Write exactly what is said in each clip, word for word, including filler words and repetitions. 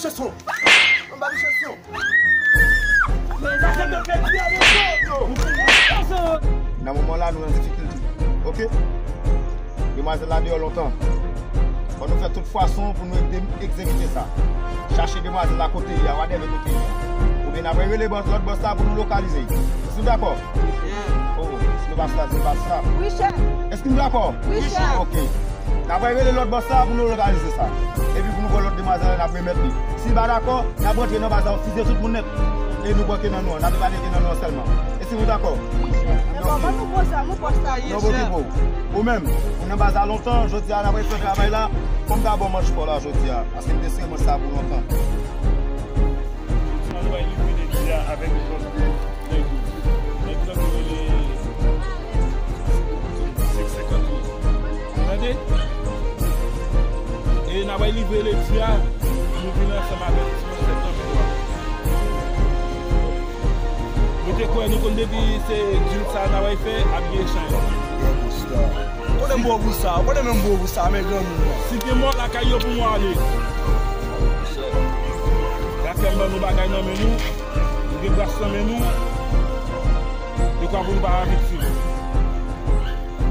Chèson! Anba li chèson! Nan moman la, nou nan difikilte. Oke? Demwazèl la deyò lontan. Fò nou fè tout fason pou nou ede m egzekite sa. Chache demwazèl la kote l ye a, whatever kote l ye a. Oubyen n ap rele bòs, lòt bòs la pou nou lokalize l. Èske nou dakò? Oh, nou pa sa, nou pa sa. Wi, chèf. Èske nou dakò? Wi, chèf. Oke. N ap rele lòt bòs la pou nou lokalize sa. Epi pou nou pran lòt demwazèl la, n ap remèt li. Si l pa dakò, n ap rantre nan baz la, fize tout moun nèt. E nou pran ke nan nou an, n ap evade ke nan nou an sèlman. Èske nou dakò? Ebyen, ban nou bòs la, nou bòs la ye, chèf. Non, bon, bon. Ou menm, ou nan baz la lontan, jodi a n ap fè travay la. Fò m ta ba w manch pa w la jodi a, paske m te sere manch sa pou lontan. Jodi a nou bay livre de li a avèk lòt nèg yo. Nèg sa ki rele Six senkant uit. Tande? E n ap bay livre ledi a, nou vin ansanm avèk ti manchèt nan men nou a. Nou te kwè nou konn depi se dil sa n ap fè, ap gen echanj. Kote m bo pou sa? Kote menm bo pou sa, men granmoun nan? Si gen mò lakay yo pou mò ale. Gafè m ban nou bagay nan men nou, nou gen bras nan men nou, dekwa pou nou pa viktim.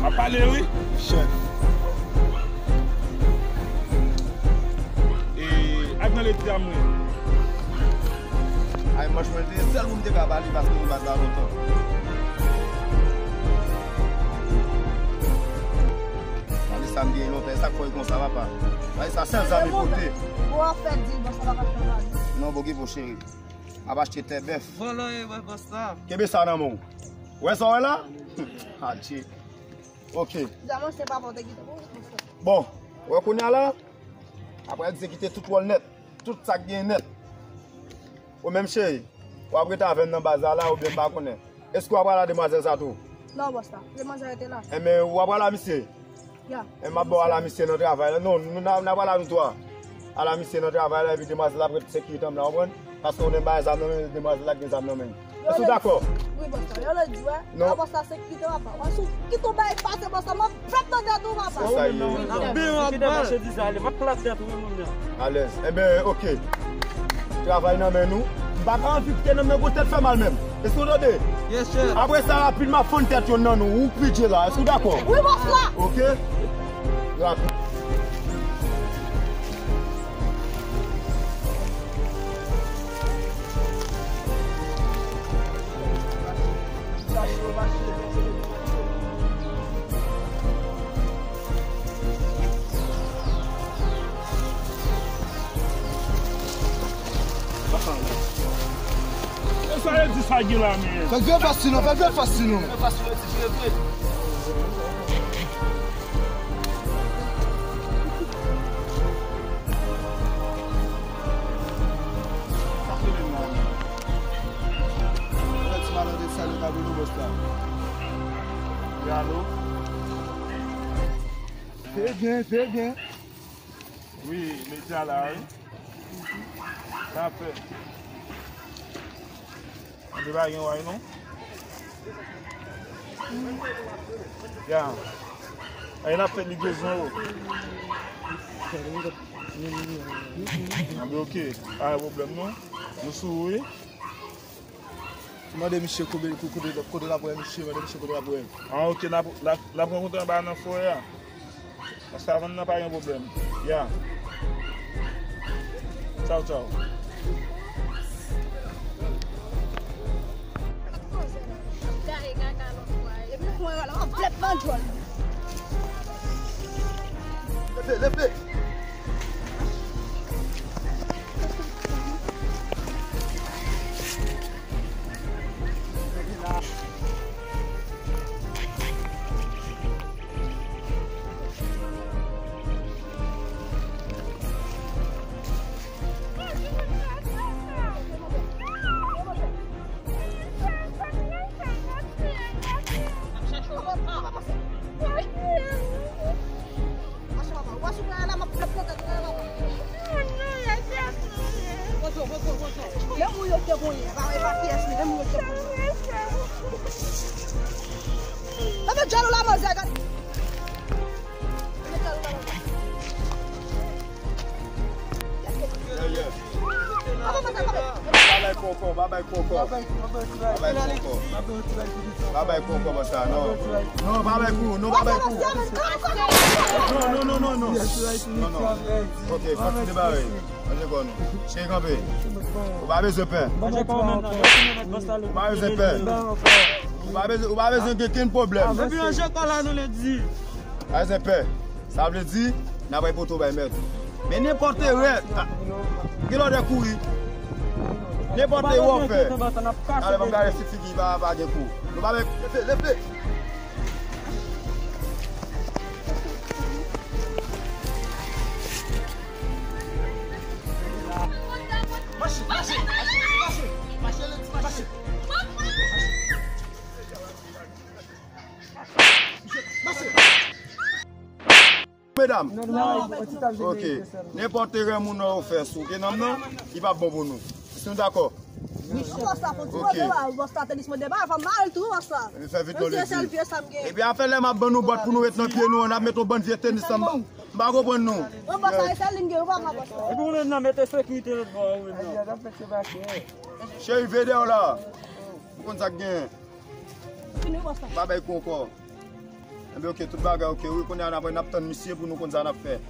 Ap pale wi. Chèf. E, ak nan leti a mwen. Ay, manch mwen te sèl moun te ka ba li paske nou bat la lontan. Gade sa m genyen lontan, e sa k fè l konsa, papa. Gade sa, sèl zam li pote. Bon, an fèt, di, bon, sa pa ka fè mal. Non, bon, gen bon, cheri. M ap achte tè bèf. Vòlò e wè bòs la. Kenbe sa nan men w. Wè sa w wè la? Adje. Oke. Bon, wè kounye a la, apre egzekite tout wòl nèt, tout sa k genyen nèt. Ou menm cheri, w ap rete avè m nan baz la la oubyen m pa konnen. Èske w ap rale a demwazèl sa tou? Non, bòs la. Demwazèl rete la. Enben, w ap rale a misye? Ya. Enben, m ap ba w rale a misye nan travay la. Non, nou, n a, n ap rale a nou twa. Rale a misye nan travay la, epi demwazèl la ap ret sekirite anba la, w konprann? Paske ou menm pa gen zam nan men, demwazèl la gen zam nan men l. Èske w dakò? Wi, bòs la. Yo le di, wè. Non. Bòs la sekirite, papa. Wè, si w kite w bay pase, bòs la, m ap frap nan tèt ou, papa. Se sa ye. Byen, sekirite machandiz la, ale. M ap plat tèt ou, menm, menm, menm. Alèz. Enben, oke. Travay nan men nou. M pa ka anvi kite nan men gwo tèt fè mal menm. Èske w tande? Yes, chèf. Apre sa, rapid, m ap fann tèt youn nan nou. Ou pidje la. Èske w dakò? Wi, bòs la. Oke. Rapid. E sa yo di sa gen la, men. Fè vye fasil non, fè vye fasil non. Sa k rele non an? Yon ti malandren sa nou ka vin nou bòs la. Wi, alo? Fè byen, fè byen. Wi, medya la, wi. Sa ap fè. Mwen te pa gen way non. Ya. Ay, n ap fè livrezon yo. Anben, oke. Pa gen pwoblèm non. Nou sou wi. Mande misye kote, kote, kote l ap wè misye, mande misye kote l ap wè l. Ah, oke, n ap, n ap, n ap rankontre anba nan forè a. Nan savann nan pa gen pwoblèm. Ya. Tchaw, tchaw. Epi fon rale, w ap flèt nan djòl. Leve, leve. Menm ou yo te konyen, pa wè pa kiyès li, menm ou yo te konyen. Sa fè djòl ou la manzè, gade. Sa fè djòl ou la manzè. Yeah, yeah. Kou ankò, pa bay kou ankò. Pa bay kou ankò. Pa bay kou ankò, bòs la, non. Non, pa bay kou, non, pa bay kou. Non, non, non, non, non. Non, non. Ok, fò ti debare. Manje kò nou. Cheri kanpe. Ou pa bezwen pè. Ou pa bezwen pè. Ou pa bezwen, ou pa bezwen gen kenn pwoblèm. Epi manje kò la nou le di. Pa bezwen pè. Sa vle di, n ap bay poto bay mèt. Men nenpòt erè, a, gen lòdè kouri. Nenpòt erè w fè. Alè, ban m gade si figi pa, pa gen kou. Nou pa met, leve, leve. Mache, mache, mache, mache, mache, leti, mache. Mache. Medam. Ok. Nenpòt erè moun nan yo fè sou ke nonm nan, li p ap bon pou nou. Èske nou dakò? Bòs la, fò ti mande ba, bòs la, tenis mande ba, fò m mal tou, bòs la. Fè vit non, leti. Epi afè lè m ap ban nou bòt pou nou ret nan pye nou an, n ap met yon bann vye tenis anba. M pa konprann nou. Bon, bòs la, e sèl li m gen, ou pa ka bòs la. Epi ou menm nan, mete sekirite lòt bò a, ou menm nan. Cheri, veye dèyè w la. Ou konn sa k genyen. Fini, bòs la. Pa bay kou ankò. Enben, ok, tout bagay ok, wi, kounye a n ap, n ap tann misye pou nou konn sa n ap fè.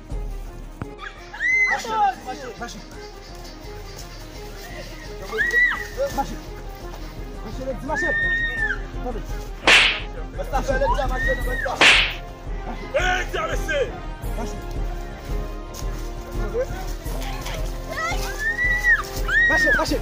Mache, mache, mache. Mache. Mache, leti, mache. Tande. Mache, leti, mache, leti, mache. Mache. Mache. Mache, mache.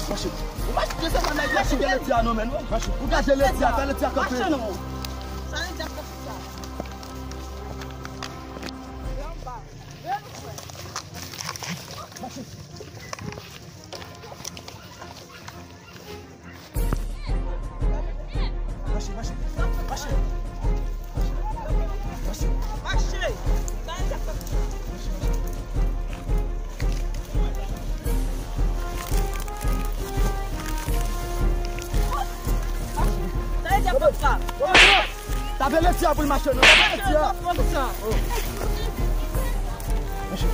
Mache. Ou mache desann nan nèg la, si gen leti a non, men. Mache. Ou gaje leti a, fè leti a kanpe. Mache non. Sa leti a kanpe sa. Mache. Mache, mache, mache. Mache. Mache. Mache. Sa e djab sa. Tape leti a pou l mache, non? Tape leti a. Mache.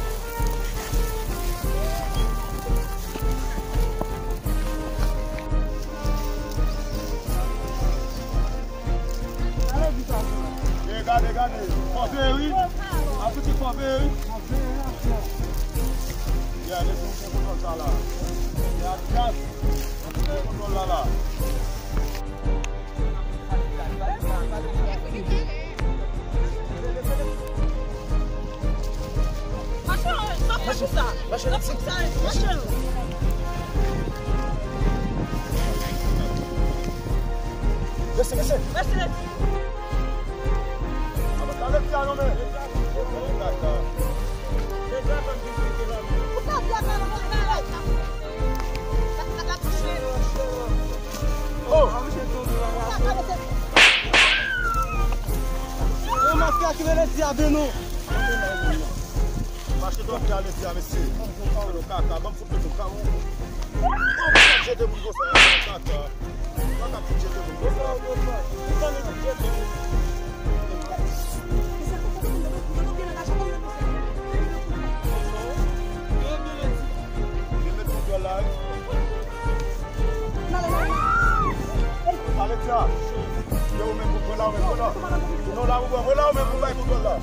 E gade, gade. Fò veye wi. Apiti fò veye wi. Ya, lese m pran kontwòl sa la. Ya, djaz. M pran kontwòl la la. Mache, sa fè pou sa. Mache, mache. Mache. Mesye, mesye. Mesye. Oh! Yo, mafya ki rele Diab, non. Mache dòmi a leti a, mesye. Yo, kaka, ban m fout nou tou, kaka. Bon, mwen ap jete moun konsa, kaka. Mwen ap fout jete moun konsa. Yo met kontwòl la, wi. Aleksa, yo, ou menm pou pran la, ou menm pou la. Non, la, ou pran, la, ou menm pou bay kontwòl la.